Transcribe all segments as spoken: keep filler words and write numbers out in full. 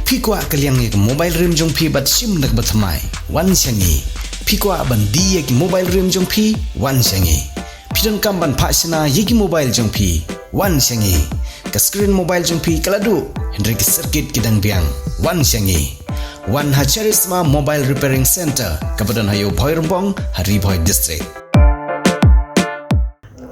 Phi kwah ka liang ïa ka mobile rim jong phi bad shim na kaba thymmai? Wan sha ngi. Phi kwah ban die ïa ki mobile rim jong phi? Wan sha ngi. Phi donkam ban phah shna ïa ki mobile jong phi? Wan sha ngi. Ka screen mobile jong phi ka la duh, hynrei ki circuit ki dang biang. Wan sha ngi. Wan ha Charisma Mobile Repairing Center, kaba don ha Ïewbhoi Rymbong, ha Ri Bhoi District.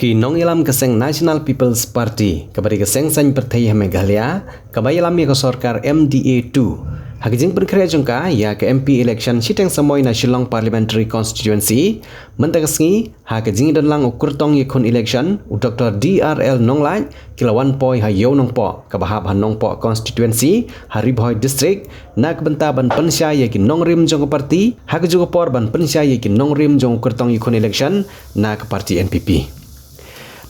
Ki nongïalam ka seng National People's Party, kaba dei ka seng saiñ pyrthei ha Meghalaya, kaba ïalam ïa ka sorkar M D A two, ha ka jingpynkhreh jong ka ïa ka M P election shiteng samoi na Shillong Parliamentary Constituency, mynta ka sngi, ha ka jingdonlang u kyrtong ïakhun election, u Doctor D R L Nonglait, ki la wan poi ha Ïew Nongpoh, kaba hap ha Nongpoh Constituency, ha Ri Bhoi District, na ka bynta ban pynshai ïa ki nongrim jong ka party, ha kajuh ka por ban pynshai ïa ki nongrim jong u kyrtong ïakhun election, na ka party N P P.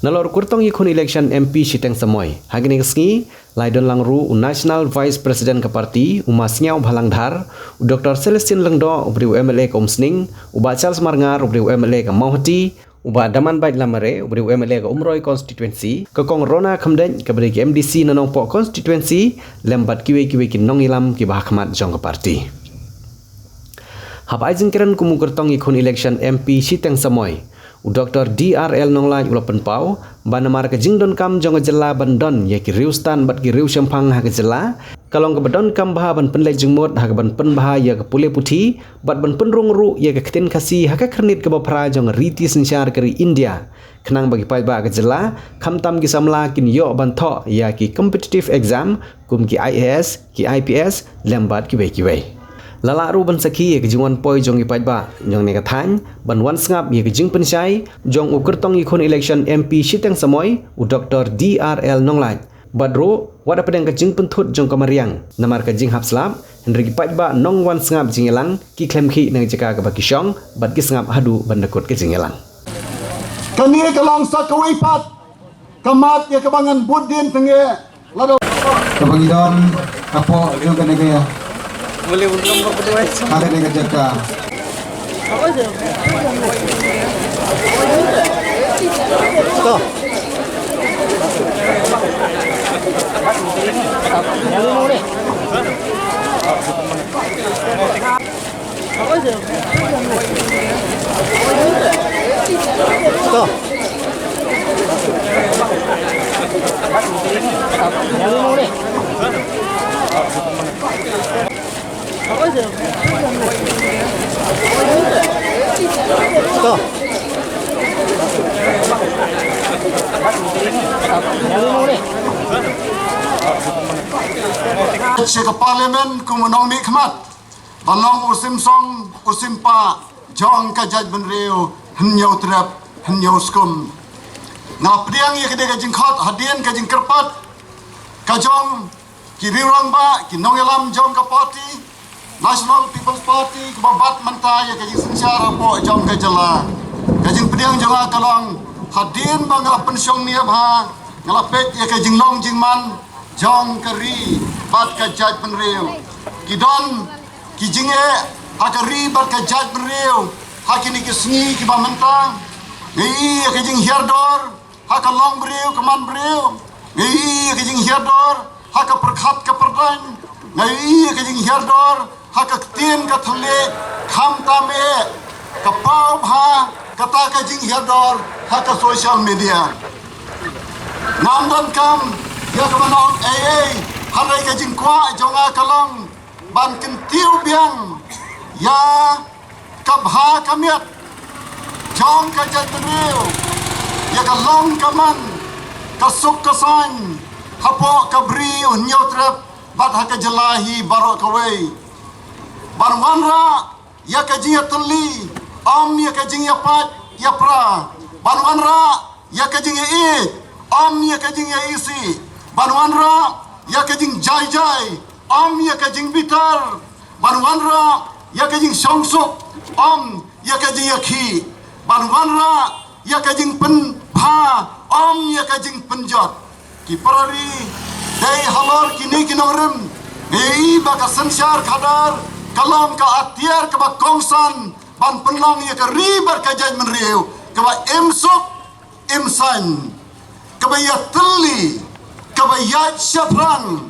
Nalor u kyrtong ïakhun election M P shiteng samoi, ha kane ka sngi, la ïadonlang ruh u National Vice President ka party, u Ma Sniawbhalang Dhar, u Doctor Celestine Lyngdoh, uba dei u M L A ka Umsning, u Bah Charles Marngar, uba dei u M L A ka Mawhati, u Bah Damanbait Lamare, uba dei u M L A ka Umroi Constituency, ka Kong Rona Khymdeit, kaba dei ka M D C na Nongpoh Constituency, lem bad kiwei kiwei ki nongïalam kiba ha khmat jong ka party. Haba ai jingkren kum u kyrtong ïakhun election M P shiteng samoi, u Doctor D R L Nonglait u la pynpaw ba namar ka jingdonkam jong ka jylla ban don ïa ki riewstad bad ki riewshemphang ha ka jylla, ka long kaba donkam bha ban pynleit jingmut ha kaban pynbha ïa ka pule puthi bad ban pynrung ruh ïa ka ktien Khasi ha ka khyrnit kaba phra jong ka riti synshar ka ri India. Khnang ba ki paidbah ka jylla, khamtam ki samla kin ïoh ban thoh ïa ki competitive exam, kum ki I A S, ki I P S, lem bad kiwei kiwei. La lah ruh ban sakhi ïa ka jingwan poi jong ki paidbah jong kane ka thaiñ, ban wan sngap ïa ka jingpynshai jong u kyrtong ïakhun election M P shiteng samoi, u Doctor D R L Nonglait. Bad ruh, wat hapdeng ka jingpynthut jong ka mariang, namar ka jinghap slap, hynrei ki paidbah nongwan sngap jingïalang, ki khlem khih na ka jaka kaba ki shong, bad ki sngap haduh ban da kut ka jingïalang. Kane ka long sa kawei pat ka mat ïa kaba ngan bud dien tyngeh. Lada kaba ngi don hapoh jong kane ka, ha kane ka jaka. Sha ka Parliament kum u nongmihkhmat. Ba long u sim song, u sim pah, jong ka jaitbynriew, Hynñiewtrep, Hynñiewskum. Nga la pdiang ïa kane ka jingkhot, hadien ka jingkyrpad ka jong ki riew rangbah, ki nongïalam jong ka party, National People's Party, kiba bat mynta ïa ka jingsynshar hapoh jong ka jylla. Ka jingpdiang jong nga ka long, hadien ba nga la pynshong nia bha, nga la peit ïa ka jinglong jingman jong ka ri bad ka jaitbynriew. Ki don ki jingeh ha ka ri bad ka jaitbynriew ha kine ki sngi kiba mynta. Ngi ïohi ïa ka jinghiar dor ha ka longbriew ka manbriew. Ngi ïohi ïa ka jinghiar dor ha ka pyrkhat ka pyrdaiñ. Ngi ïohi ïa ka jinghiar dor ha ka ktien ka thylliej, khamtam eh ka paw bha kata ka jinghiar dor ha ka social media. Ngam donkam ïa ka ban ong ei ei, hynrei ka jingkwah jong nga ka long ban kyntiew biang ïa ka bha ka miat jong ka jaitbynriew, ïa ka long ka man, ka suk ka saiñ hapoh ka bri u Hynñiewtrep bad ha ka jylla hi baroh kawei. Ban wanrah ïa ka jingïatylli, ym ïa ka jingïapait ïapra. Ban wanrah ïa ka jingïaieit, ym ïa ka jingïaisih. Ban wanrah ïa ka jingjai jai, ym ïa ka jingbitar. Ban wanrah ïa ka jingshongsuk, ym ïa ka jingïakhih. Ban wanrah ïa ka jingpynbha, ym ïa ka jingpynjot. Ki para ri, dei halor kine ki nongrim, ngi ïohi ba ka synshar khadar ka long ka atiar kaba kongsan ban pynlong ïa ka ri bad ka jaitbynriew kaba im suk im saiñ, kaba ïatylli, kaba ïaid shaphrang,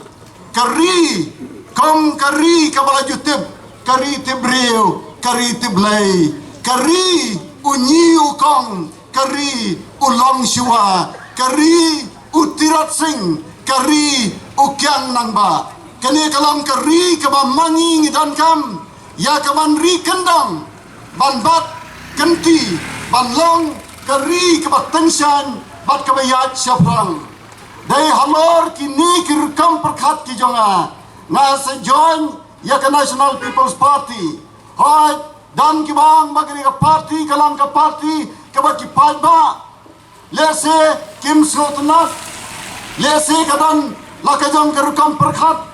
ka ri Kum ka ri kaba la ju tip, ka ri tip briew, ka ri tip Blei, ka ri u ngi u kong, ka ri u long shuwa, ka ri u Tirot Sing, ka ri u Kiang Nangbah. Kane ka long ka ri kaba ma ngi ngi donkam ïa ka ban ri kyndong, ban bat kynti, ban long ka ri kaba tyngshaiñ bad kaba ïaid shaphrang. Dei halor kine ki rukom pyrkhat ki jong nga, nga sa join ïa ka National People's Party. Hooid, don kiba ong ba kane ka party ka long ka party kaba ki paidbah lehse kim sngewtynnat, lehse ka don la ka jong ka rukom pyrkhat.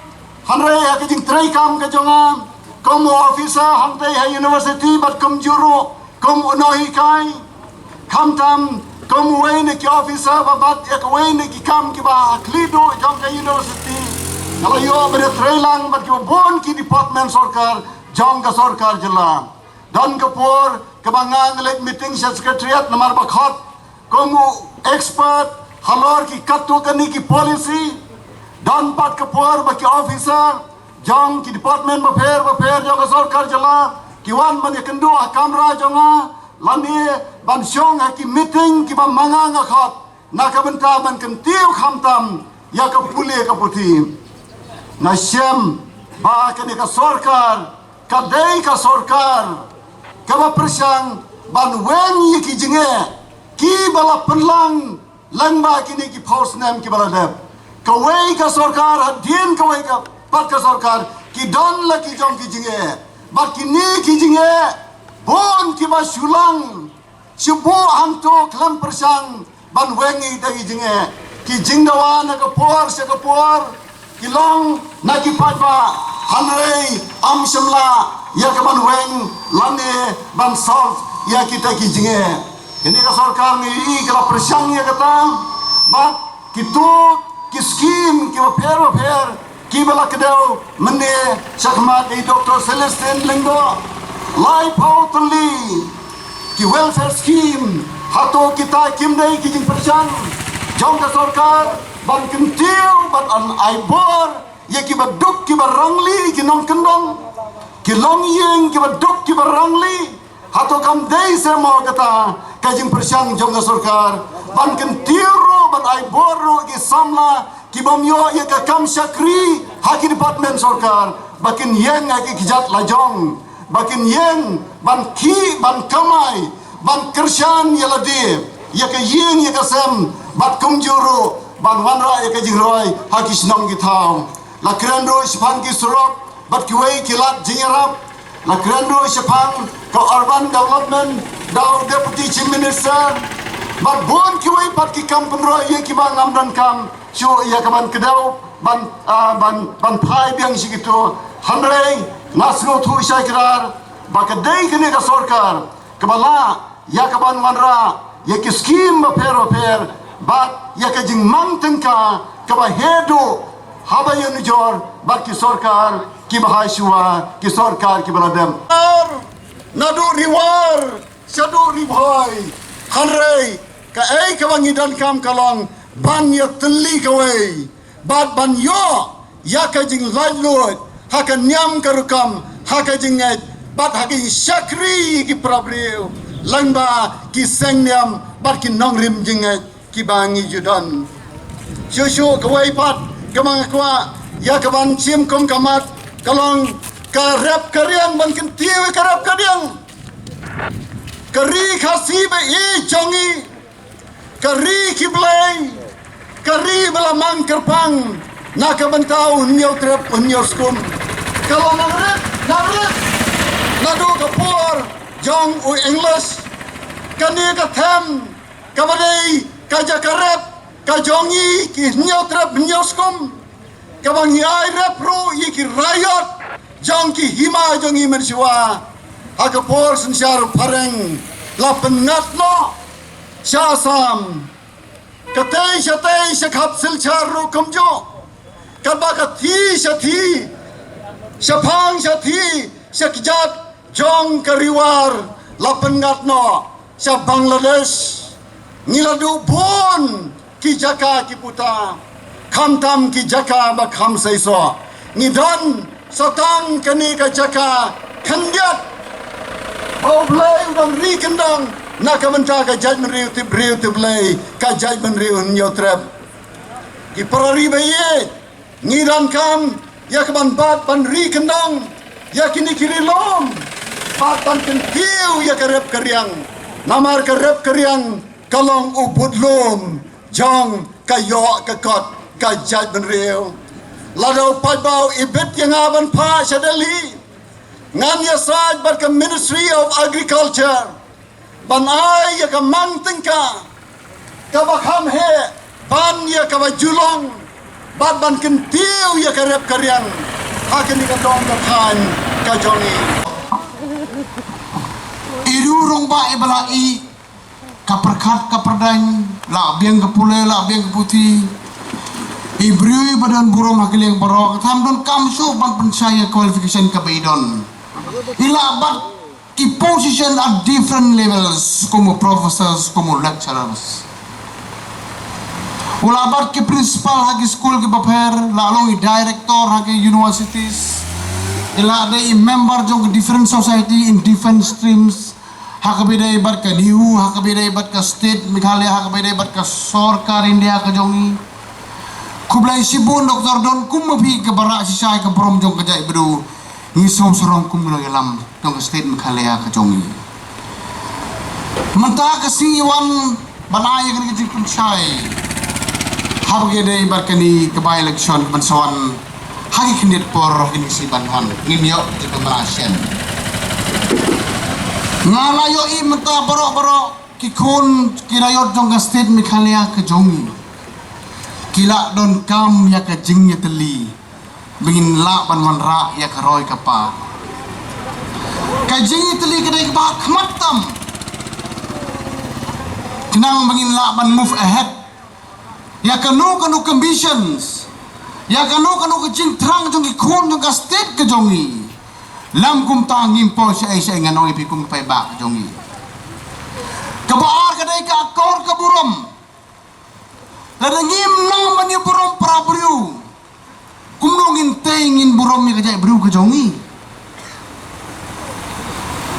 Hynrei ha ka jingtrei kam ka jong nga kum u officer hangtei ha university bad kumjuh ruh kum u nonghikai, khamtam kum uwei na ki officer ba bat ïa kawei na ki kam kiba ha khlieh duh jong ka university, nga la ïoh ban ïatreilang bad kiba bun ki department sorkar jong ka sorkar jylla. Don ka por kaba nga nga leit meeting sha secretariat namar ba khot kum u expert halor ki katto katne ki policy. Don pat ka por ba ki officer jong ki department bapher bapher jong ka sorkar jylla ki wan ban ïakynduh ha kamra jong nga lane ban shong ha ki meeting kiba ma nga nga khot, na ka bynta ban kyntiew khamtam ïa ka pule ka puthi. Nga shem ba kane ka sorkar ka dei ka sorkar kaba pyrshang ban weng ïa ki jingeh kiba la pynlang lyngba kine ki phew snem kiba la dep. Kawei ka sorkar hadien kawei ka pat ka sorkar ki don la ki jong ki jingeh, bad kine ki jingeh bun kiba shu long shu buh hangto khlem pyrshang ban weng ïa kita ki jingeh. Ki jingdawa na ka por sha ka por ki long na ki paidbah, hynrei ym shym lah ïa ka ban weng lane ban solve ïa kita ki jingeh. Kane ka sorkar ngi ïohi ka la pyrshang ïa kata bad kito ki skim kiba pher bapher kiba la kdew mynne shakhmat i Doctor Celestine Lyngdoh. Laiphew tylli ki welfare scheme. Hato kita kim dei ki jingpyrshang jong ka sorkar ban kyntiew bad ban ai bor ïa kiba duk kiba rangli, ki nongkyndong, ki longïing kiba duk kiba rangli? Hato kam dei seh mo kata ka jingpyrshang jong ka sorkar ban kyntiew ruh, ban ai bor ruh ki samla ki bym ïoh ïa ka kam shakri ha ki department sorkar, ba kin ïeng ha ki kjat lajong, ba kin ïeng ban khih ban kamai, ban kyrshan ïa lade, ïa ka ïing ïa ka sem, bad kumjuh ruh ban wanrah ïa ka jingroi ha ki shnong ki thaw. La kren ruh shaphang ki surok bad kiwei ki lad jingïarap. La kren ruh shaphang ka urban development da u Deputy Chief Minister bad bun kiwei pat ki kam pynroi ïa kiba ngam donkam shuh ïa ka ban kdew ban, ah, ban, ban phai biang sha kito. Hynrei nga sngewthuh shai kdar ba ka dei kane ka sorkar kaba lah ïa ka ban wanrah ïa ki skim bapher bapher bad ïa ka jingmang tyngka kaba heh duh haba ïanujor bad ki sorkar kiba hashwa, ki sorkar kiba la dep. Naduh Ri War shaduh Ri Bhoi, hynrei kaei kaba ngi donkam ka long ban ïatylli kawei bad ban ïoh ïa ka jinglaitluid ha ka niam ka rukom, ha ka jingngeit bad ha ka jingshakri ïa ki para briew lyngba ki seng niam bad ki nongrim jingngeit kiba ngi ju don. Shuh shuh kawei pat kaba nga kwah ïa ka ban shim kum ka mat ka long ka rep ka riang, ban kyntiew ïa ka rep ka riang. Ka ri Khasi ba ïeit jong ngi, ka ri ki Blei, ka ri ba la mang kyrpang na ka bynta u hynñiew trep u hynñiew skum, ka la nang rit nang rit naduh ka por jong u English. Kane ka them kaba dei ka jaka rep ka jong ngi ki hynñiew trep hynñiew skum, kaba ngi ai rep ruh ïa ki raiot jong ki hima jong ngi mynshuwa. Ha ka por synshar phareng la pynngat noh sha Assam, katei shatei sha khap Silchar ruh kumjuh, katba ka thi sha thi, shaphang sha thi sha kjat jong ka Ri War la pynngat noh sha Bangladesh. Ngi la duh bun ki jaka ki puta, khamtam ki jaka ba kham seisoh. Ngi don sa tang kane ka jaka khyndiat ba U Blei u dang ri kyndong na ka bynta ka jaitbynriew tip briew tip Blei, ka jaitbynriew Hynñiewtrep. Ki para ri ba ïeit, ngi donkam ïa ka ban bat ban ri kyndong ïa kine ki ri lum bad ban kyntiew ïa ka rep ka riang. Namar ka rep ka riang ka long u budlum jong ka ïoh ka kot ka jaitbynriew. Lada u paidbah i bit ïa nga ban phah sha Delhi, ngan ïasaid bad ka Ministry of Agriculture ban ai ïa ka mang tyngka kaba kham heh ban ïa kaba ju long bad ban kyntiew ïa ka rep ka riang ha kane ka dong ka thaiñ ka jong ngi. I ruh rangbah i ba la ïeh ka pyrkhat ka pyrdaiñ, la biang ka pule, la biang ka puthi. I briew i ba don burom ha ki liang baroh, ka tham donkam shuh ban pynshai ïa ka qualification kaba i don. I la bat ki position at different levels, kum u professors, kum u lecturers. U la bat ki principal ha ki skul ki bapher, la long i director ha ki universities. I la dei i member jong ki different society in different streams. Ha kaba ïadei bad ka NEHU, ha kaba ïadei bad ka state Meghalaya, ha kaba ïadei bad ka sorkar India ka jong ngi. Khublei shibun Doctor Don, kum ma phi ka baroh shisha ka burom jong ka jaitbynriew. Ngi sngewsarong kum ki nongïalam jong ka state Meghalaya ka jong ngi. Mynta ka sngi i wan ban ai ïa kane ka jingpynshai ha kaba ïadei bad kane ka by-election ban sa wan ha ki khyndiat por ha kine ki sngi ban wan. Ngim ïoh jingpynbna shen. Nga la ïohi mynta baroh baroh ki khun ki raïot jong ka state Meghalaya ka jong ngi ki la donkam ïa ka jingïatylli ba ngin lah ban wanrah ïa ka roi ka par. Ka jingïatylli ka dei kaba ha khmat tam khnang ba ngin lah ban move ahead ïa kano kano ka ambitions, ïa kano kano ka jingthrang jong ki khun jong ka state ka jong ngi. Lym kumta ngim poi shaei shaei, ngan ong ïa phi kum ki paidbah ka jong ngi. Kaba ar ka dei ka akor ka burom. Lada ngim nang ban ïa burom para briew, kumno ngin tei ngin burom ïa ka jaitbynriew ka jong ngi?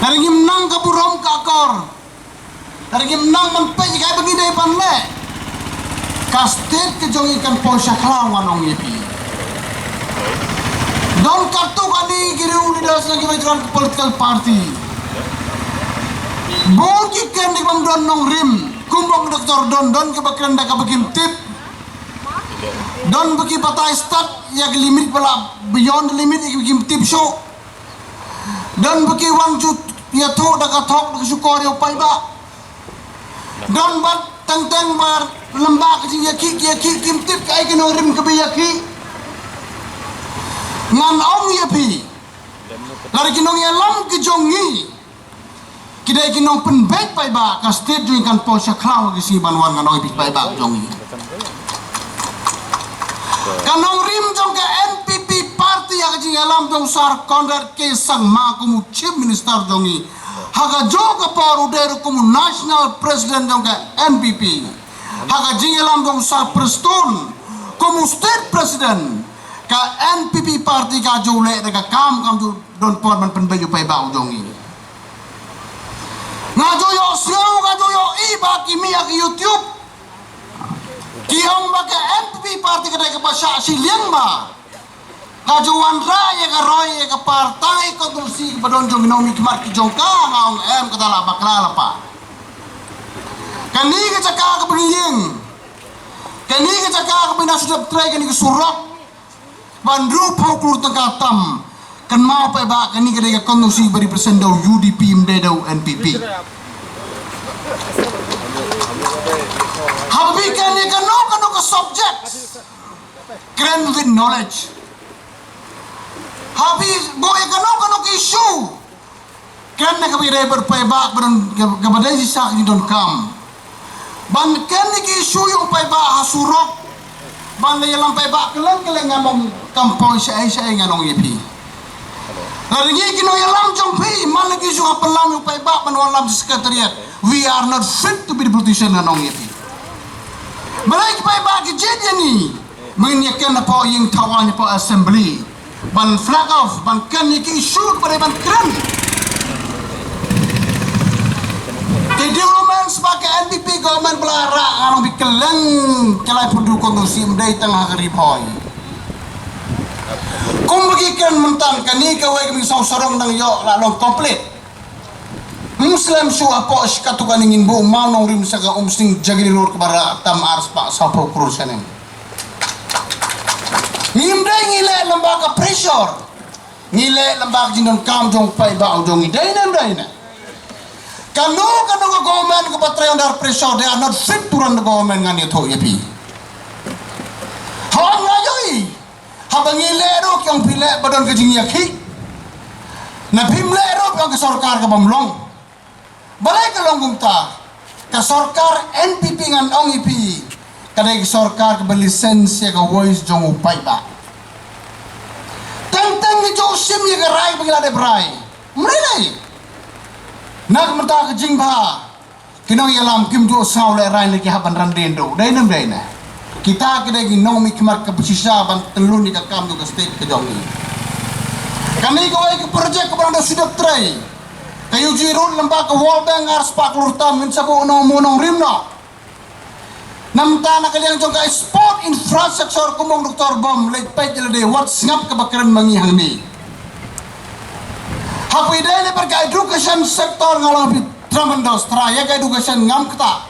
Lada ngim nang ka burom ka akor, lada ngim nang ban peit ïa kaei ba ngi dei ban leh, ka state ka jong ngi kan poi sha khlaw, ngan ong ïa phi. Don katto katne ki riew leaders na kiba ïadei ka political party, bun ki kren da kaba ym don nongrim. Kumba u Doctor Don, don kiba kren da kaba kim tip. Don ba ki batai stad ïa ki limit ba la beyond the limit ïa ki kim tip shuh. Don ba ki wan ju ïathuh da ka thok da ka shukor ïa u paidbah. Don ba teng teng ba lem bad ka jingïakhih ki ïakhih, kim tip kaei ka nongrim kaba ïakhih. Ngan ong ïa phi, lada ki nongïalam ki jong ngi ki dei ki nongpynbeit paidbah, ka state jong ngi kan poi sha khlaw ha ki sngi ban wan, ngan ong ïa phi paidbah jong ngi. Ka nongrim jong ka N P P party ha ka jingïalam jong u Sir Conrad K Sangma kum u Chief Minister jong ngi, ha kajuh ka por u dei ruh kum u National President jong ka N P P. Ha ka jingïalam jong u Sir Prestone kum u State President, ka N P P party ka ju leh da ka kam, kam ju don por ban pynbeit ïa u paidbah u jong ngi. Nga ju ïohsngew, nga ju ïohi ba ki mih ha ka YouTube ki ong ba ka N P P party ka dei kaba shah shiliang ba ka ju wanrah ïa ka roi ïa ka par tang ïa ka controversy kaba don jong ki nongmihkhmat ki jong ka. Nga ong em, kata la bakla la pa. Kane ka jaka kaba ngi ïeng, kane ka jaka kaba ngi na shu dep trei, kane ka surok ba hynriewphew klur tyngka tam. Kynmaw paidbah, kane ka dei ka constituency ba represent da u U D P, ym dei da u N P P. Haba phi kren ïa kano kano ka subject, kren with knowledge. Haba phi buh ïa kano kano ka issue, kren da kaba ïadei bad u paidbah, ba don kaba dei shisha ka jingdonkam. Ban kren ïa ki issue ïa u paidbah ha surok, ban leit ïalam paidbah kylleng kylleng, ngan ong kam poi shaei shaei, ngan ong ïa phi. Lada ngi ki nongïalam jong phi man la ki issue ha pynlam ïa u paidbah ban wallam secretariat, we are not fit to be the politician, ngan ong ïa phi. Balei ki paidbah ki jied ïa ngi? Ba ngin ïa kren hapoh ïing thaw aiñ, hapoh assembly. Ban flag off, ban kren ïa ki issue ba dei ban kren. Ki developments ba ka N P P government ba la rah, nga long ba kylleng ki laiphew hynriew constituency, ym dei tang ha ka Ri Bhoi. Kum ba ki kren mynta, kane kawei ka mingsong sarong dang ïoh la long complete. Ym slem shuh hapoh shi katto katne ngin buh mawnongrim sha ka Umsning Jagiri Road kaba rah tam ar spah sawphew klur shaneng. Ngim dei ngi leh lyngba ka pressure. Ngi leh lyngba ka jingdonkam jong u paidbah u jong ngi, dei ne ym dei ne? Kano kano ka government kaba trei under pressure, they are not fit to run the government, ngan ïathuh ïa phi. Hooid, nga ïohi. Haba ngi leh ruh ki ong phi leh ba don ka jingïakhih. Na phim leh ruh phi ong ka sorkar ka bym long. Balei ka long kumta? Ka sorkar N P P ngan ong ïa phi, ka dei ka sorkar kaba listen ïa ka voice jong u paidbah. Teng teng ngi ju shim ïa ka rai ba ngi la dep rai. Ym dei. Na ka bynta ka jingbha, ki nongïalam kim ju sngew lehrain lei, ki hap ban ran dien ruh, dei ne ym dei ne? Kita ki dei ki nongmihkhmat kaba shisha ban tyllun ïa ka kam jong ka state ka jong ngi. Kane kawei ka project kaba dang da shu dep trei. Ka U G Road lyngba ka World Bank ar spah klur tam, ngin sa buh nong mawnongrim noh. Namar na ka liang jong ka sport infrastructure, kum u ong Doctor Bom, leit peit ïa lade, wat sngap kaba kren ma ngi hangne. Hapdeng lei bad ka education sector nga long phi tremendous, tharai ïa ka education ngam ktah.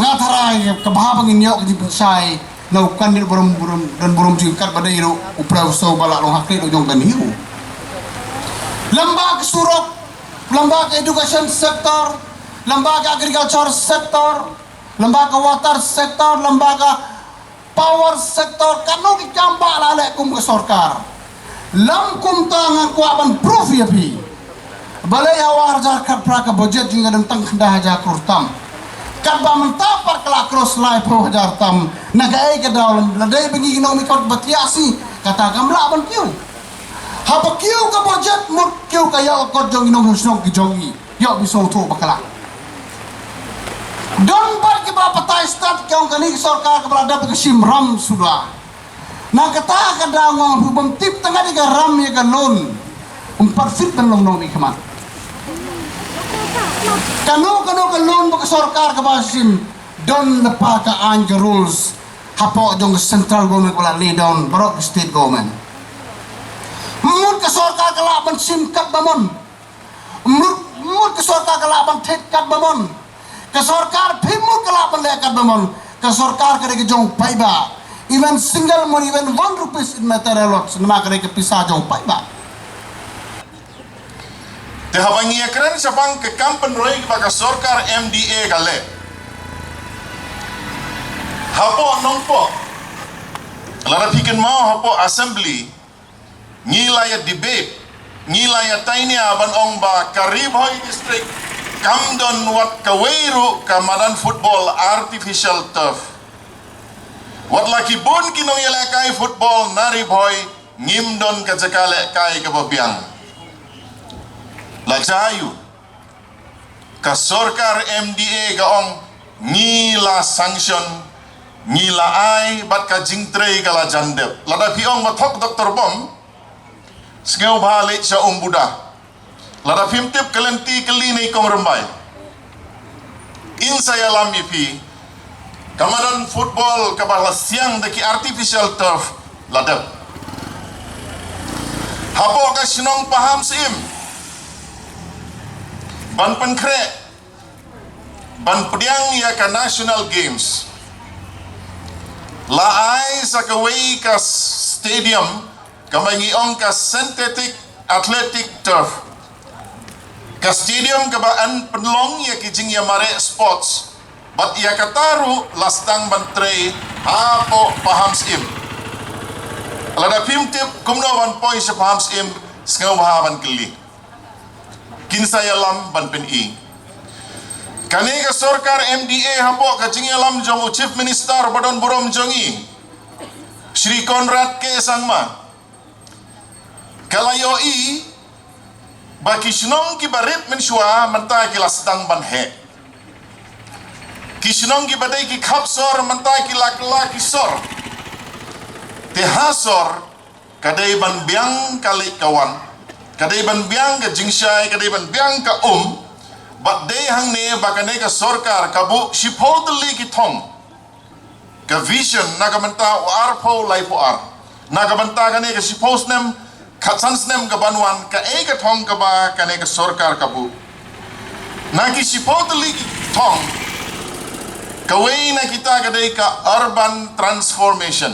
Nga tharai ka bha ba ngin ïoh ka jingpynshai na u candidate burom burom, don burom jingkat ba dei ruh u Professor ba la long ha khlieh jong ka N E U. Lyngba ka surok, lyngba ka education sector, lyngba ka agriculture sector, lyngba ka water sector, lyngba ka power sector, kano ki kam ba la leh kum ka sorkar. Lym kumta nga kwah ban proof ïa phi. Balei ha u ar hajar khatphra ka budget jong ngi don tang khyndai hajar klur tam? Katba mynta pat ka la cross laiphew hajar tam. Na kaei ka daw? Lada dei ba ngi ki nongmihkhmat ba thiah shi, kata kam lah ban kiew. Haba kiew ka budget, mut kiew ka ïoh ka kot jong ngi, nongshong shnong ki jong ngi. Ïoh ba sngewthuh bakla. Don pat kiba batai stad ki ong kane ka sorkar kaba la dep ka shim ram suda. Na kata ka daw nga ong phi, bym tip tang ïa ka ram ïa ka loan. Ym pat fit ban long nongmihkhmat. Kano kano ka loan ba ka sorkar kaba shim, don lypa ka aiñ ka rules hapoh jong ka central government kaba la lay down baroh ka state government. Mut ka sorkar ka lah ban shim katba mon. Mut, mut ka sorkar ka lah ban thied katba mon. Ka sorkar phim mut ka lah ban leh katba mon. Ka sorkar ka dei ka jong paidbah. Even single mon, even one rupees it matter a lot. Namar ka dei ka pisa jong paidbah. Te haba ngi ïakren shaphang ka kam pynroi kaba ka sorkar M D A ka leh hapoh Nongpoh, lada phi kynmaw hapoh assembly, ngi la ïa debate, ngi la ïa tainia ban ong ba ka Ri Bhoi District kam don wat kawei ruh ka madan football artificial turf. Wat la ki bun ki nongïalehkai football na Ri Bhoi, ngim don ka jaka lehkai kaba biang. La jia aiu? Ka sorkar M D A ka ong ngi la sanction, ngi la ai, bad ka jingtrei ka la jan dep. Lada phi ong ba thok Doctor Bom, sngewbha leit sha Umbuda. Lada phim tip ka lynti, kylli na i Kong Rymbai. In sa ïalam ïa phi, ka madan football kaba la siang da ki artificial turf la dep. Hapoh ka shnong Pahamsyiem, ban pynkhreh, ban pdiang ïa ka National Games, la ai sa kawei ka stadium, kaba ngi ong ka synthetic athletic turf. Ka stadium kaba yn pynlong ïa ki jingïamareh sports. Bad ïa kata ruh la sdang ban trei hapoh Pahamsyiem. Lada phim tip kumno ban poi sha Pahamsyiem, sngewbha ban kylli. Kin sa ïalam ban pyni. Kane ka sorkar M D A hapoh ka jingïalam jong u Chief Minister ba don burom jong ngi, Shri Conrad K Sangma, ka la ïohi ba ki shnong kiba rit mynshuwa mynta ki la sdang ban heh. Ki shnong kiba dei ki khap sor mynta ki la kylla ki sor. Te ha sor, Ka dei ban biang ka leit ka wan, ka dei ban biang ka jingshai, ka dei ban biang ka um. Bad dei hangne ba kane ka sorkar ka buh shiphew tylli ki thong, ka vision na ka bynta u arphew laiphew ar, na ka bynta kane ka shiphew snem, khatsan snem ka ban wan, kaei ka thong kaba kane ka sorkar ka buh. Na ki shiphew tylli ki thong, kawei na kita ka dei ka urban transformation.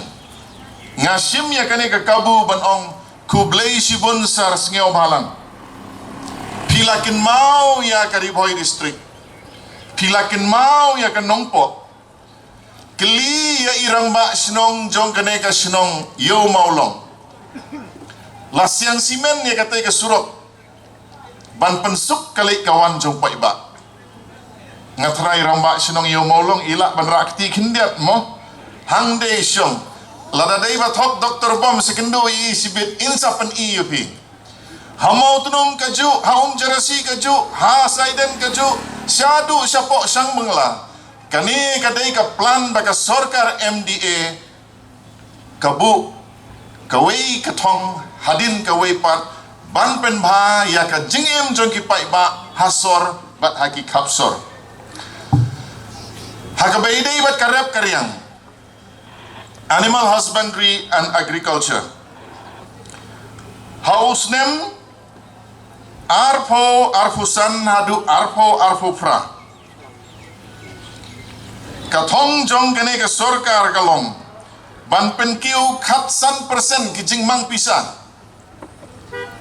Nga shim ïa kane ka kabu ban ong khublei shibun Sir Sniawbhalang. Phi la kynmaw ïa ka Ri Bhoi District, phi la kynmaw ïa ka Nongpoh. Kylli ïa i rangbah shnong jong kane ka shnong Ïew Mawlong. La siang simen ïa katei ka surok ban pynsuk ka leit ka wan jong paidbah. Nga tharai rangbah shnong Ïew Mawlong i lah ban rah kti khyndiat mo. Hangdei shong. Lada dei ba thok doktor bom sa kynduh ïa i shibit, in sa pyni ïa phi. Ha Mawtnum kajuh, ha Umjerasi kajuh, ha Saiden kajuh, shaduh shapoh Shangbangla. Kane ka dei ka plan ba ka sorkar M D A ka buh kawei ka thong hadien kawei pat ban pynbha ïa ka jingim jong ki paidbah ha sor bad ha ki khap sor. Ha kaba ïadei bad ka rep ka riang, animal husbandry and agriculture. Ha u snem arphew arphew san haduh arphew arphew phra, ka thong jong kane ka sorkar ka long ban pynkiew khatsan percent ki jingmang pisa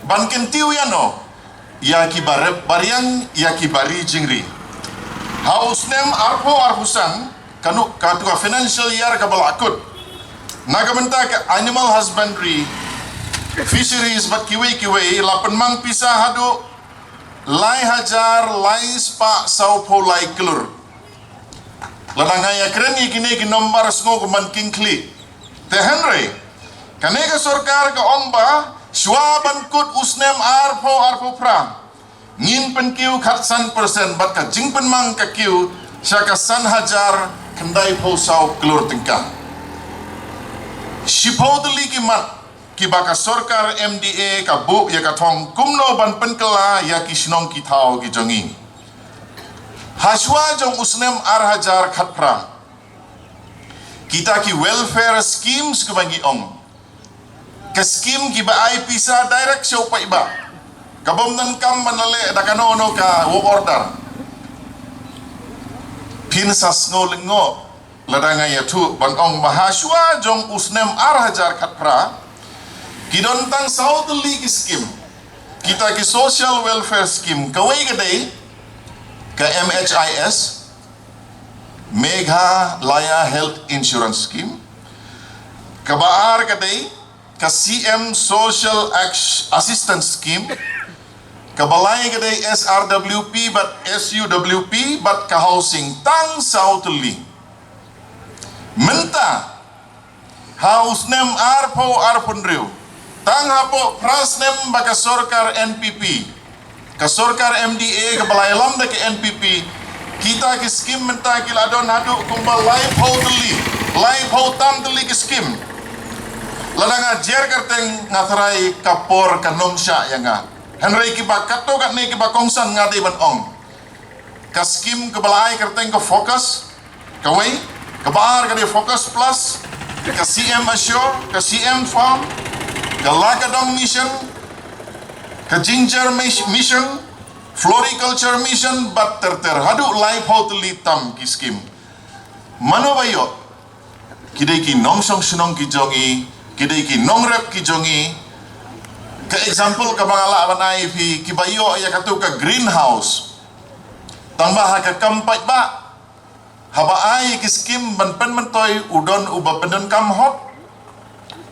ban kyntiew ïano, ïa ki ba rep ba riang, ïa ki ba ri jingri. Ha u snem arphew arphew san, kano katu ka financial year kaba la kut, na ka bynta ka animal husbandry, fisheries bad kiwei kiwei la pynmang pisa haduh lai hajar lai spah sawphew lai klur. Lada nga ïakren ïa kine ki nombar sngew kum ban king khlieh. Te hynrei kane ka sorkar ka ong ba shuwa ban kut u snem arphew arphew phra, ngin pynkiew khatsan percent bad ka jingpynmang ka kiew sha ka san hajar khyndai phew saw klur tyngka. Shiphew tylli ki mat kiba ka sorkar M D A ka buh ïa ka thong kumno ban pynkylla ïa ki shnong ki thaw ki jong ngi. Ha shuwa jong u snem ar hajar khatphra, kita ki welfare schemes kiba ngi ong, ka scheme kiba ai pisa direct sha u paidbah, ka bym donkam ban leh da kano kano ka work order. Phin sa sngew lyngngoh lada nga ïathuh ban ong ba ha shuwa jong u snem ar hajar khatphra, ki don tang saw tylli ki scheme, kita ki social welfare scheme. Kawei ka dei ka M H I S, Meghalaya Health Insurance Scheme. Kaba ar ka dei ka C M Social Ass- Assistance Scheme. Kaba lai ka dei S R W P bad S U W P bad ka housing, tang saw tylli. Mynta ha u snem arphew arphew hynriew, tang hapoh phra snem ba ka sorkar N P P, ka sorkar M D A kaba la ïalam da ka N P P, kita ki scheme mynta ki la don haduh kumba laiphew tylli, laiphew tam tylli ki scheme. Lada nga jer kyrteng nga tharai ka por kan ym shah ïa nga. Hynrei kiba katto katne kiba kongsan nga dei ban ong, ka scheme kaba la ai kyrteng ka FOCUS, kawei, kaba ar ka dei FOCUS Plus, ka C M Assure, ka C M Farm, ka La Ka Dong Mission, ka Ginger Mis- Mission, Floriculture Mission bad ter ter, haduh laiphew tylli tam ki scheme. Mano ba ïoh? Ki dei ki nongshong shnong ki jong ngi, ki dei ki nongrep ki jong ngi. Ka example kaba nga lah ban ai ïa phi, kiba ïoh ïa katu ka greenhouse, tang ba ha ka kam paidbah, haba ai ki scheme ban pynmyntoi, u don uba pyndonkam hok,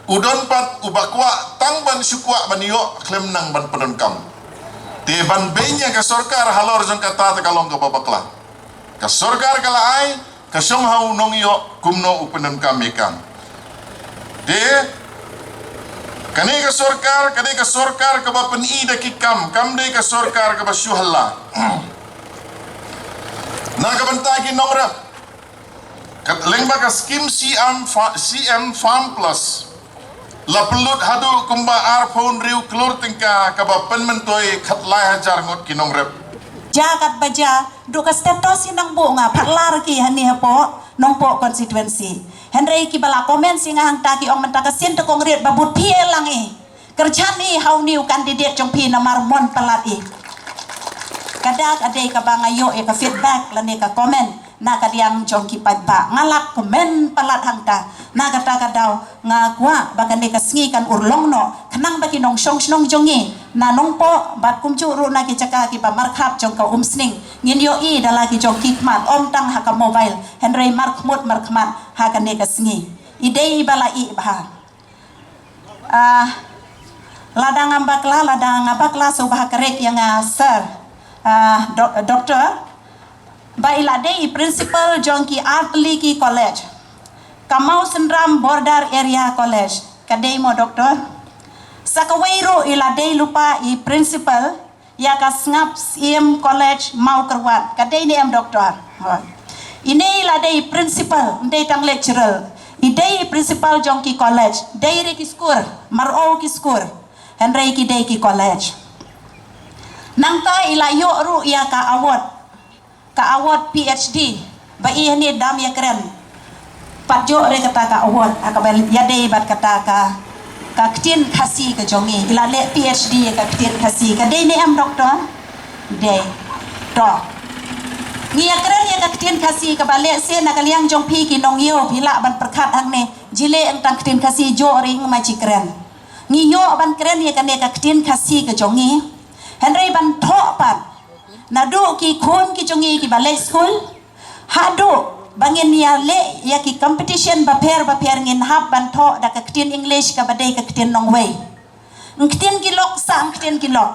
u don pat uba kwah tang ban shu kwah ban ïoh khlem nang ban pyndonkam. Te ban beiñ ïa ka sorkar halor jong kata te ka long kaba bakla. Ka sorkar ka la ai, ka shong ha u nongïoh kumno u pyndonkam ïa ka. Te kane ka sorkar ka dei ka sorkar kaba pyni da ki kam, kam dei ka sorkar kaba shu halla. Na ka bynta ki nongrep, ka lyngba ka scheme C M Fa- C M Farm Plus, La pynlut haduh kumba arphew hynriew klur tyngka kaba pynmyntoi khatlai hajar ngut ki nongrep. Ja kat ba ja, duh ka status i nang buh nga phatlar ki hani hapoh Nongpoh constituency. Hynrei kiba la comment ïa nga hangta ki ong mynta ka sien te kong rit ba bud phi lang i. Kyrchan i ha u new candidate jong phi namar mon palat i. Ka da ka dei kaba nga ïoh ïa ka feedback lane ka comment na ka liang jong ki paidbah. Nga lah comment palat hangta. Na kata ka daw nga kwah ba kane ka sngi kan urlong noh khnang ba ki nongshong shnong jong ngi na Nongpoh bad kumjuh ruh na ki jaka kiba markhap jong ka Umsning ngin ïohi da la ki jong ki khmat, ym tang ha ka mobile hynrei markhmut markhmat ha kane ka sngi. I dei ba la i bha. Ah, lada ngam bakla, lada nga bakla sngewbha kren ïa nga sir. Ah, doc-, doctor, ba i la dei i principal jong ki artylli ki college. Ka Mawsynram Border Area College, ka dei mo doctor? Sa kawei ruh i la dei lypa i principal ïa ka Sngap Syiem College Mawkyrwat, ka dei ne em doctor? Hooid. Ine i la dei principal, ym dei tang lecturer. I dei principal jong ki college, dei re ki skur, mar o ki skur. Hynrei ki dei ki college. Nangta i la ïoh ruh ïa ka award. Ka award PhD, ba i hynne dam ïa kren. Pat jooh re kata ka award, ha kaba ïadei bad kata ka, ka ktien Khasi ka jong i. I la leh PhD ïa ka ktien Khasi, ka dei ne em doctor? Dei. To. Ngi ïa kren ïa ka ktien Khasi kaba leh se na ka liang jong phi ki nongïew phi lah ban pyrkhat hangne. Jileh eng tang ktien Khasi jooh re ing ma ji kren. Ngi ïoh ban kren ïa kane ka ktien Khasi ka jong i. Hynrei ban thoh pat. Naduh ki khun ki jong i kiba leh skul. Haduh ba ngin ïa leh ïa ki competition bapher bapher ngin hap ban thoh da ka ktien English kaba dei ka ktien nongwei. Ng ktien ki lok sa ng ktien ki lok.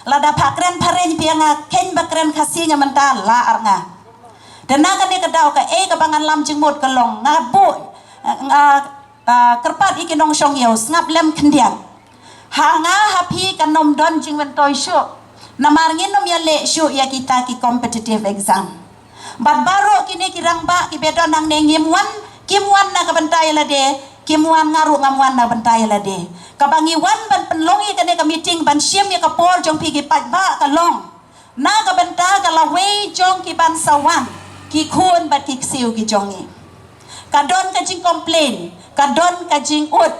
Lada pha kren phareng phi ïa nga khein ba kren Khasi nga mynta la ar nga. Te na kane ka daw kaei kaba ngan lam jingmut ka long nga buh, nga, ah, kyrpad ïa ki nongshong ïew sngap lem khyndiat. Ha nga ha phi kan ym don jingmyntoi shuh. Namar ngin ym ïa leh shuh ïa kita ki competitive exam. Bad baroh kine ki rangbah kiba don hangne ngim wan, kim wan na ka bynta ïa lade, kim wan, nga ruh ngam wan na bynta ïa lade. Kaba ngi wan ban pynlong ïa kane ka meeting ban shim ïa ka por jong phi ki paidbah ka long na ka bynta ka lawei jong ki ban sa wan, ki khun bad ki ksiew ki jong ngi. Ka don ka jing complain, ka don ka jing ud,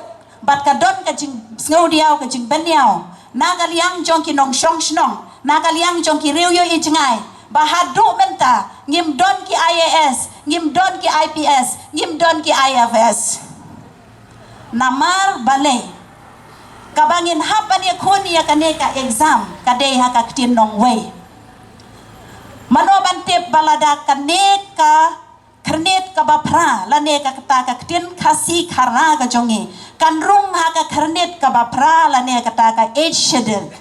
bad ka don ka jingsngewdiaw, ka jingbynniaw na ka liang jong ki nongshong shnong, na ka liang jong ki riew ïohi jngai, ba haduh mynta ngim don ki IAS, ngim don ki IPS, ngim don ki IFS. Namar balei? Kaba ngin hap ban ïakhun ïa kane ka exam ka dei ha ka ktien nongwei. Mano ban tip ba lada kane ka khyrnit kaba phra lane ka kata ka ktien Khasi Khara ka jong ngi kan rung ha ka khyrnit kaba phra lane kata ka Eighth Schedule?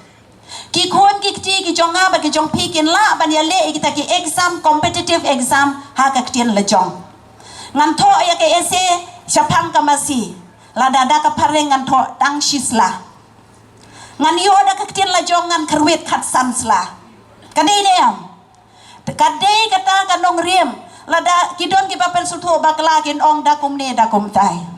Ki khun ki kti ki jong nga bad ki jong phi kin lah ban ïaleh ïa kita ki exam, competitive exam ha ka ktien la jong. Ngan thoh ïa ka essay shaphang ka masi, lada da ka phareng ngan thoh tang shi sla. Ngan ïoh da ka ktien la jong ngan kyrwit khatsan sla. Ka dei ne em? Ka dei kata ka nongrim. Lada ki don kiba pynsngewthuh bakla kin ong da kumne da kumtai.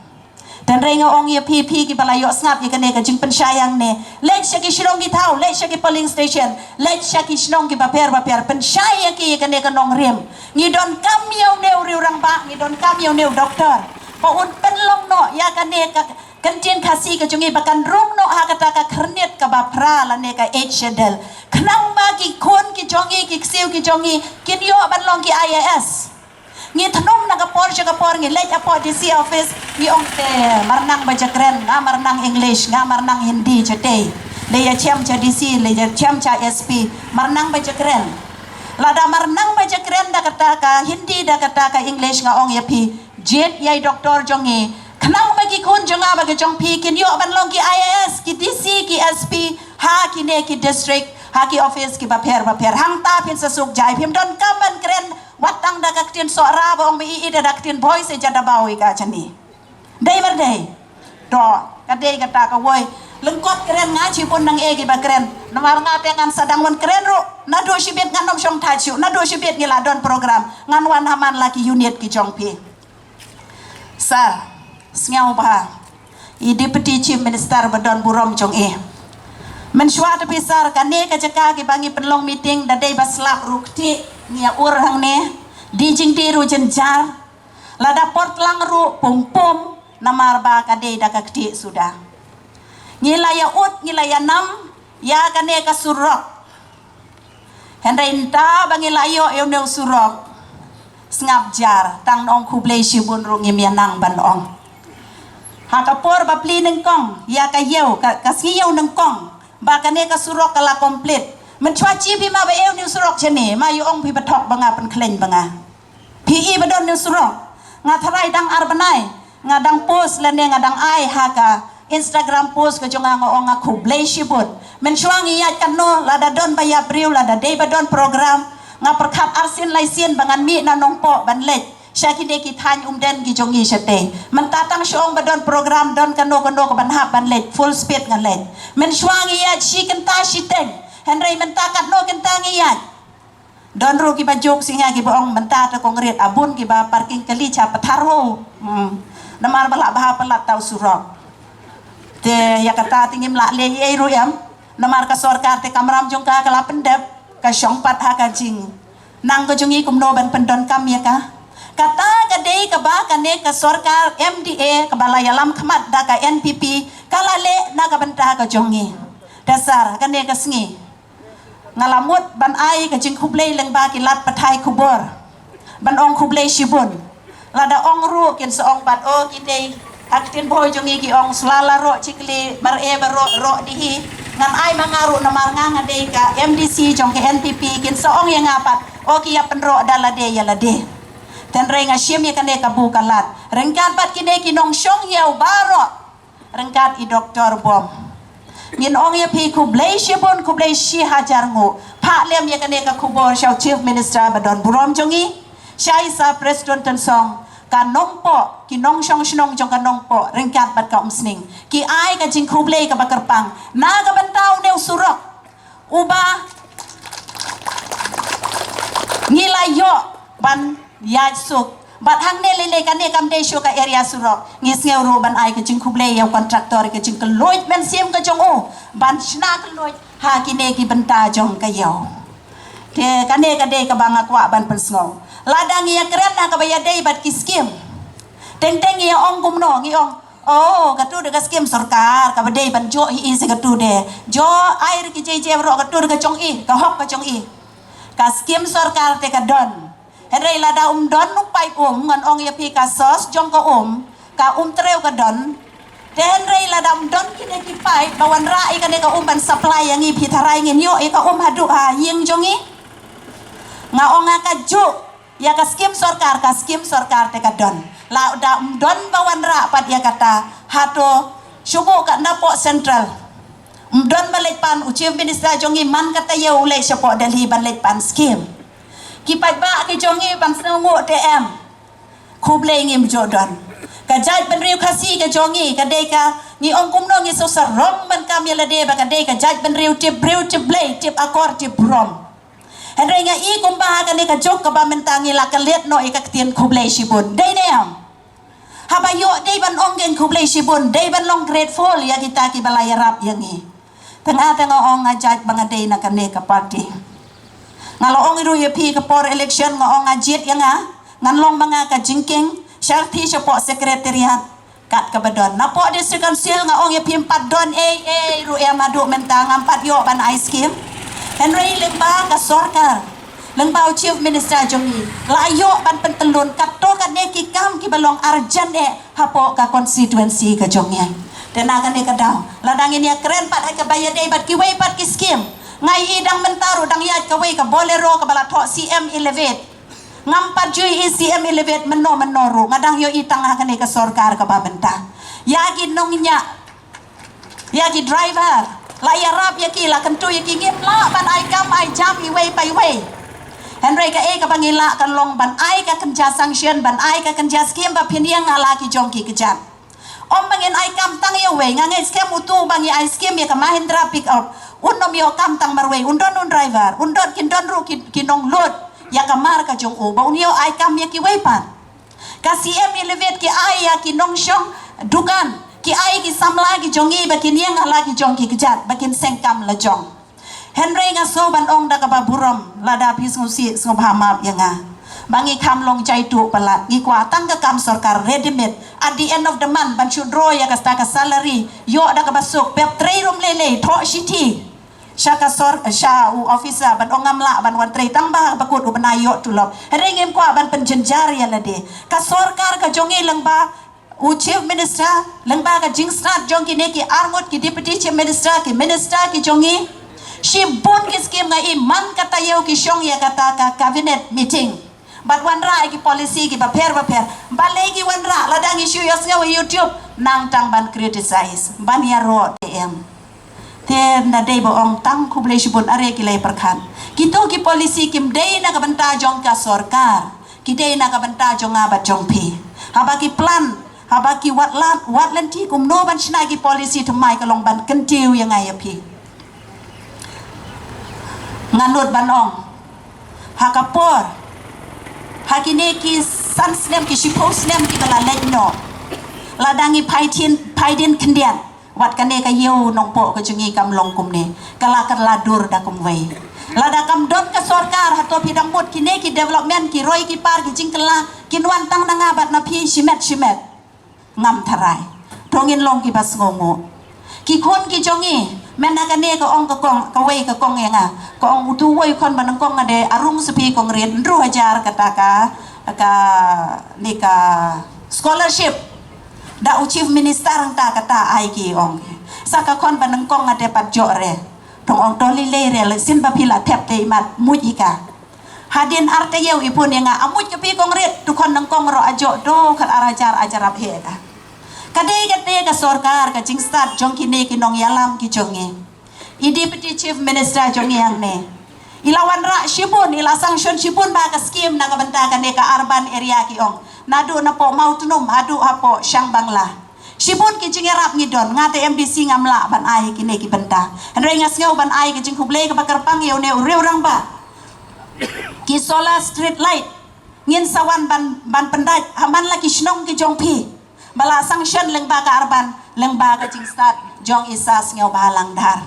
Hynrei nga ong ïa phi, phi kiba la ïoh sngap ïa kane ka jingpynshai hangne, leit sha ki shnong ki thaw, leit sha ki polling station, leit sha ki shnong kiba pher bapher, pynshai ïa ki ïa kane ka nongrim. Ngi donkam ïa une u riew rangbah, ngi donkam ïa une u doktor ba un pynlong noh ïa kane ka ktien Khasi ka jong ngi ba kan rung noh ha kata ka khyrnit kaba phra lane ka Eighth Schedule, khnang ba ki khun ki jong ngi, ki ksiew ki jong ngi kin ïoh ban long ki IAS. Ngi thnum na ka por sha ka por, ngi leit hapoh DC office, ngi ong te, mar nang ba ja kren, nga mar nang English, nga mar nang Hindi, jatei. Leit ïa chem cha DC, leit ïa chem cha SP, mar nang ba ja kren. Lada mar nang ba ja kren da kata ka Hindi, da kata ka English, nga ong ïa phi, jied ïa i doktor jong ngi, khnang ba ki khun jong nga bad ki jong phi kin ïoh ban long ki IAS, ki DC, ki SP ha kine ki district, ha ki office kiba pher bapher. Hangta phin sa suk jai, phim donkam ban kren wat tang da ka ktien Sohra ba ong ba i, i da ka ktien Bhoi se ja da Bhoi ka jani. Dei mar dei? To, ka dei kata kawei. Lyngkot kren nga shibun nang ei kiba kren. Namar nga te ngan sa dang wan kren ruh, naduh shibit ngan ym shong thait shuh, naduh shibit ngi la don program ngan wan ha man la ki unit ki jong phi. Sir, sngewbha. I Deputy Chief Minister ba don burom jong i. Mynshuwa te phi sar kane ka jaka kiba ngi pynlong meeting da dei ba slap ruh kti ngi ïa ur hangne. Di jingdi ruh jynjar. Lada por tlang ruh pum pum namar ba ka dei da ka kti suda. Ngi la ïa ud ngi la ïa nam ïa kane ka surok. Hynrei nta ba ngi la ïoh ïa une u surok. Sngap jar tang nong khublei shibun ruh ngim ïa nang ban ong. Ha ka por ba pli nyngkong ïa ka ïew ka, ka sngi ïew nyngkong ba kane ka surok ka la complete. Mynshuwa chi phi ma ba ïew une u surok shane ma ïa ong phi ba thok ba nga pynkhlaiñ ba nga. Phi i ba don une u surok. Nga tharai dang ar bnai nga dang post lane nga dang ai ha ka Instagram post ka jong nga nga ong nga khublei shibun. Mynshuwa ngi ïaid katno lada don ba ïa briew lada dei ba don program nga pyrkhat arsien laisien ba ngan mih na Nongpoh ban leit sha kine ki thaiñ umden ki jong ngi shatei. Mynta tang shu ong ba don program don kano kano ka ban hap ban leit full speed ngan leit. Mynshuwa ngi ïaid shi kynta shiteng. Hynrei mynta katno kynta ngi ïaid. Don ruh kiba juk shisha kiba ong mynta te kong rit abun kiba parking kali cha pathar ho. Hmm. Namar ba lah bha palat tau surok. Te ïa kata te ngim lah leh ei ruh em. Namar ka sorkar te kamram jong ka ka la pyndep ka shong pat ha ka jing. Nang ka jong i kumno ban pyndonkam ïa ka. Kata ka dei kaba kane ka sorkar M D A kaba la ïalam khmat da ka N P P ka la leh na ka bynta ka jong i. Dasar kane ka sngi. Nga la mut ban ai ka jingkhublei lyngba ki lad pathai khubor. Ban ong khublei shibun. Lada ong ruh kin sa ong pat o ki dei ha ktien bhoi jong i ki ong sla la roh chikli mar e ba roh roh di hi. Ngan ai ma nga ruh namar nga nga dei ka M D C jong ka N P P kin sa ong ïa nga pat o ki ïa pynroh da lade ïa lade. Tynrai nga shim ïa kane ka bu ka lad. Ryngkat pat kine ki nongshong ïa u baroh. Ryngkat i Doktor Bom. Ngin ong ïa phi khublei shibun khublei shi hajar nguh. Phah lem ïa kane ka khubor sha u Chief Minister ba don burom jong i. Sha i Sir Prestone Tynsong ka Nongpoh ki nongshong shnong jong ka Nongpoh ryngkat bad ka Umsning. Ki ai ka jingkhublei kaba kyrpang na ka bynta une u surok. Uba ngi la ïoh ban ïaid suk bad hangne lei lei kane kam dei shuh ka area surok ngi sngew ruh ban ai ka jingkhublei ïa u contractor ka jingkylluid mynsiem ka jong u ban shna kylluid ha kine ki bynta jong ka ïew. Te kane ka dei kaba nga kwah ban pynsngew lada ngi ïa kren ha kaba ïadei bad ki skim. Teng teng ngi ïa ong kumno ngi ong Oh, katu da ka skim sorkar kaba dei ban joh hi i se katu de. Joh ai re ki jei jei baroh katu da ka jong i, ka hok ka jong i. Ka skim sorkar te ka don. Hynrei lada um don u paip um ngan ong ïa phi ka sos jong ka um, ka um treu ka don. Te hynrei lada um don kine ki paip ba wanrah ïa kane ka um ban supply ïa ngi phi tharai ngin ïoh ïa ka um haduh ha ïing jong i. Nga ong nga ka juh Ïa ka skim sorkar, ka skim sorkar te ka don. Lada um don ba wanrah pat ïa kata, hato shu buh ka napoh central. Um don ba leit pan u chief minister jong i man kata ïa u leit shapoh Delhi ban leit pan skim. Ki paidbah ki jong i ban sngewnguh te em. Khublei ngim ju don. Ka jaitbynriew Khasi ka jong i ka dei ka ngi ong kumno ngi shu sarong ban kam ïa lade ba ka dei ka jaitbynriew tip briew tip Blei tip akor tip burom. Hynrei nga i kumba ha kane ka juk kaba mynta ngi la klet noh ïa ka ktien khublei shibun. Dei ne em? Haba ïoh dei ban ong kein khublei shibun, dei ban long grateful ïa kita kiba la ïarap ïa ngi. Tang nga tang nga ong nga jait ba nga dei na kane ka party. Nga la ong ruh ïa phi ka por election nga ong nga jied ïa nga, ngan long ma nga ka jingkieng, sharthi shapoh secretariat. Kat kaba don. Napoh District Council nga ong ïa phi ym pat don ei ei ruh em haduh mynta ngam pat ïoh ban ai skim. Hynrei lyngba ka sorkar, lyngba u Chief Minister jong ngi la ïoh ban pyntyllun katto katne ki kam kiba long urgent eh hapoh ka constituency ka jong ngi. Te na kane ka daw lada ngin ïa kren pat ha kaba ïadei bad kiwei pat ki skim. Nga i dang mynta ruh dang ïaid kawei ka Bolero kaba la thoh C M Elevate. Ngam pat ju i C M Elevate mynno mynno ruh nga dang ïoh i tang ha kane ka sorkar kaba mynta. Ïa ki nongñiah, ïa ki driver, la ïarap ïa ki, la kyntu ïa ki, ngim lah ban ai kam ai jam iwei pa iwei. Hynrei kaei kaba ngi lah kan long ban ai ka kynja sanction, ban ai ka kynja skim ba phin ïeng ha la ki jong ki kjat. Ym ba ngin ai kam tang ïa uwei, nga ngeit skhem utu ba ngi ai skim ïa ka Mahindra pick up. Un ym ïoh kam tang marwei, un don un driver, un don kin don ruh ki, ki nonglud ïa ka mar ka jong u ba un ïoh ai kam ïa kiwei pat. Ka C M Elevate ki ai ïa ki nongshong dukan, Ki ai ki samla ki jong ngi ba kin ïeng ha la ki jong ki kjat ba kin seng kam la jong. Hynrei nga sngew ban ong da kaba burom, lada phi sngewsih sngewbha map ïa nga. Ba ngi kham long jaitu palat, ngi kwah tang ka kam sorkar ready made. At the end of the month ban shu draw ïa kata ka salary, ïoh da kaba suk, pep trei rum lei lei, thoh shithi sha ka sor, sha u officer ban ong ngam lah ban wan trei tang ba ba kut u bnai ïoh tulop. Hynrei ngim kwah ban pynjynjar ïa lade. Ka sorkar ka jong ngi lyngba u Chief Minister, lyngba ka jingstad jong kine ki arngut ki Deputy Chief Minister, ki Minister ki jong ngi, shibun ki skim nga i man ka taïew ki shong ïa kata ka cabinet meeting. Bad wanrah ïa ki policy ki bapher bapher. Balei ki wanrah? Lada ngi shu ïohsngew ha YouTube, nang tang ban criticize, ban ïaroh te em. Te nga dei ba ong tang khublei shibun, are ki la ïa pyrkhat. Kito ki policy kim dei na ka bynta jong ka sorkar, ki dei na ka bynta jong nga bad jong phi. Haba ki plan, haba ki wad lad, wad lynti kumno ban shna ki policy thymmai ka long ban kyntiew ïa nga ïa phi. Nga nud ban ong, ha ka por, ha kine ki san snem, ki shiphew snem kiba la leit noh, lada ngi phai din, phai din khyndiat, wat kane ka ïew Nongpoh ka jong ngi kam long kumne, ka la, ka la dur da kumwei. Lada kam don ka sorkar, hato phi dang mut kine ki development, ki roi ki par, ki jingkylla kin wan tang na nga bad na phi shimet shimet? Ngam tharai. To ngin long kiba sngewnguh. Ki khun ki jong ngi, mynta kane ka ong ka kong, kawei ka kong ïa nga. Ka ong, utu uwei u khun ba nyngkong nga dei arung sa phi kong rit, hynriew hajar kata ka, kane ka scholarship. Da u Chief Minister hangta kata ai ki, ong. Sa ka khun ba nyngkong nga dei pat joh re. To ong, to lei lei re, lei sien ba phi la thep te imat muj ïa ka. Hadien ar taïew i bun ïa nga, amuj ka phi kong rit, tu khun nyngkong ruh ajoh, to khat ar hajar ajarap heh ka. Ka dei kata ka sorkar, ka jingstad jong kine ki nongïalam ki jong ngi. I Deputy Chief Minister jong ngi hangne, i la wanrah shibun, i la sanction shibun bha ka skim na ka bynta kane ka urban area ki ong. Naduh napoh Mawtnum haduh hapoh Shangbangla. Shibun ki jingïarap ngi don, nga te M D C ngam lah ban ai kine ki bynta. Hynrei nga sngew ban ai ka jingkhublei kaba kyrpang ïa une u riew rangbah. Ki solar street light ngin sa wan ban, ban pyndait ha man la ki shnong ki jong phi. Ba la sanction lyngba ka urban, lyngba ka jingstad jong i Sir Sniawbhalang Dhar.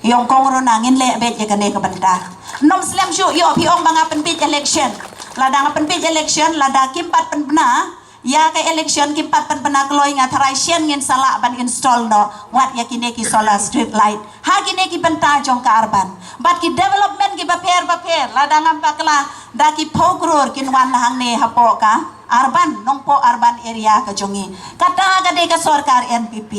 Ïong kong Runa, ngin leh beit ïa kane ka bynta. Nym slem shuh ïoh phi ong ba nga pynbeit election. Lada nga pynbeit election, lada kim pat pynbna ïa ka election, kim pat pynbna kloi, nga tharai shen ngin sa lah ban install noh wat ïa kine ki solar street light ha kine ki bynta jong ka urban. Bad ki development ki bapher bapher, lada ngam bakla, da ki phew klur kin wan hangne hapoh ka urban, Nongpoh urban area ka jong ngi. Kata ka dei ka sorkar N P P.